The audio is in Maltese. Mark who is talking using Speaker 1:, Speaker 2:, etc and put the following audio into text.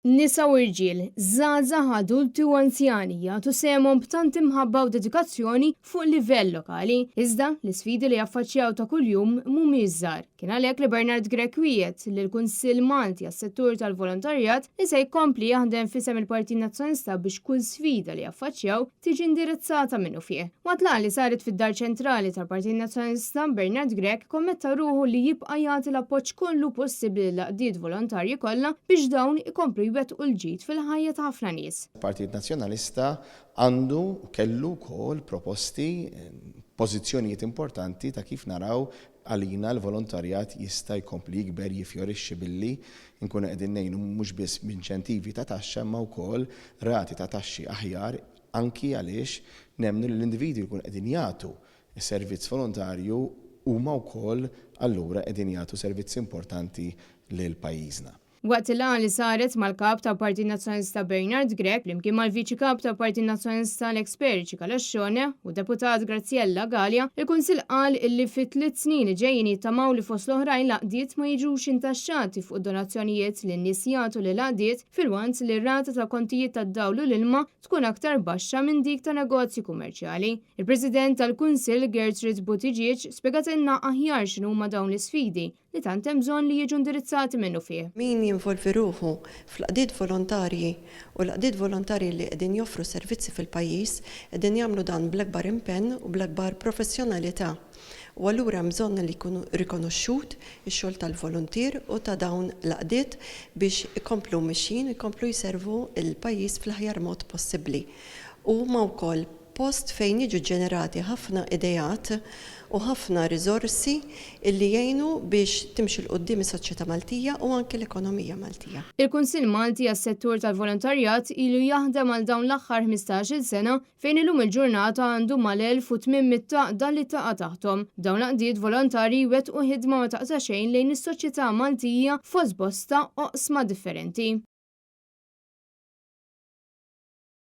Speaker 1: Nisa u rġiel, żgħażagħ, adulti u anzjani jagħtu sehemhom b'tant imħabba u dedikazzjoni fuq livell lokali. Iżda, l-isfidi li jaffaċċjaw ta' kuljum mhumiex żgħar. Kien għalhekk li Bernard Grech wiegħed lill-Kunsill Malti għas-Settur tal-Volontarjat li se jkompli jaħdem f'isem il-Partit Nazzjonalista biex kull sfida li jaffaċċjaw tiġi indirizzata minnufih. Waqt laqgħa li saret fid-Dar Ċentrali tal-Partit Nazzjonalista, Bernard Grech kkommetta ruħu li jibqa' jagħti l-appoġġ kollu possibbli lill-għaqdiet volontarji kollha biex dawn ikomplu jwettqu l-ġid fil-ħajja ta' ħafna nies.
Speaker 2: Il-Partit Nazzjonalista għandu u kellu wkoll proposti, pożizzjonijiet importanti ta' kif naraw għalina l-volontarjat jista' jkompli jikber, jiffjorixxi billi nkunu qegħdin ngħinu mhux biss b'inċentivi ta' taxxa imma wkoll rati ta' taxxi aħjar anki għaliex nemmnu li l-individwi li jkunu qegħdin jagħtu servizz volontarju huma wkoll allura qegħdin jagħtu servizz importanti lil pajjiżna.
Speaker 1: Waqt il-laqgħa li saret mal-Kap tal-Partit Nazzjonalista Bernard Grech flimkien mal-Viċi Kap tal-Partit Nazzjonalista Alex Perici Calascione u d-Deputat Graziella Galea, il-Kunsill qal illi fit-tliet snin li ġejjin jittamaw li fost l-oħrajn l-għaqdiet ma jiġux intaxxati fuq id-donazzjonijiet li n-nies jagħtu lill-għaqdiet filwaqt li r-rata tal-kontijiet tad-dawl u l-ilma tkun aktar baxxa minn dik ta' negozji kummerċjali. Il-President tal-Kunsill Gertrude Buttigieg spjegatilna aħjar x'inhuma dawn l-isfidi li tant hemm bżonn li jiġu indirizzati minnufih.
Speaker 3: Min jinvolvi ruħu fl-għaqdiet volontarji u l-għaqdiet volontarji li qegħdin joffru servizzi fil-pajjiż qegħdin jagħmlu dan bl-akbar impenn u bl-akbar professjonalità. U allura hemm bżonn li jkun rikonoxxut ix-xogħol tal-voluntier u ta' dawn l-għaqdiet biex ikomplu mixjin u jkomplu jservu l-pajjiż fl-aħjar mod possibbli. U huma wkoll post fejn jiġu ġġenerati ħafna ideat u ħafna riżorsi li jgħinu biex timxi 'l quddiem is-soċjetà Maltija u anki l-ekonomija Maltija.
Speaker 1: Il-Kunsill Malti għas-Settur tal-Volontarjat ilu jaħdem għal dawn l-aħħar 15-il sena fejn illum il-ġurnata għandu mal-1,800 għaqda li taqa' taħthom. B'dawn l-għaqdiet volontarji jwettqu ħidma ma taqta' xejn lejn is-soċjetà Maltija fost bosta oqsma differenti.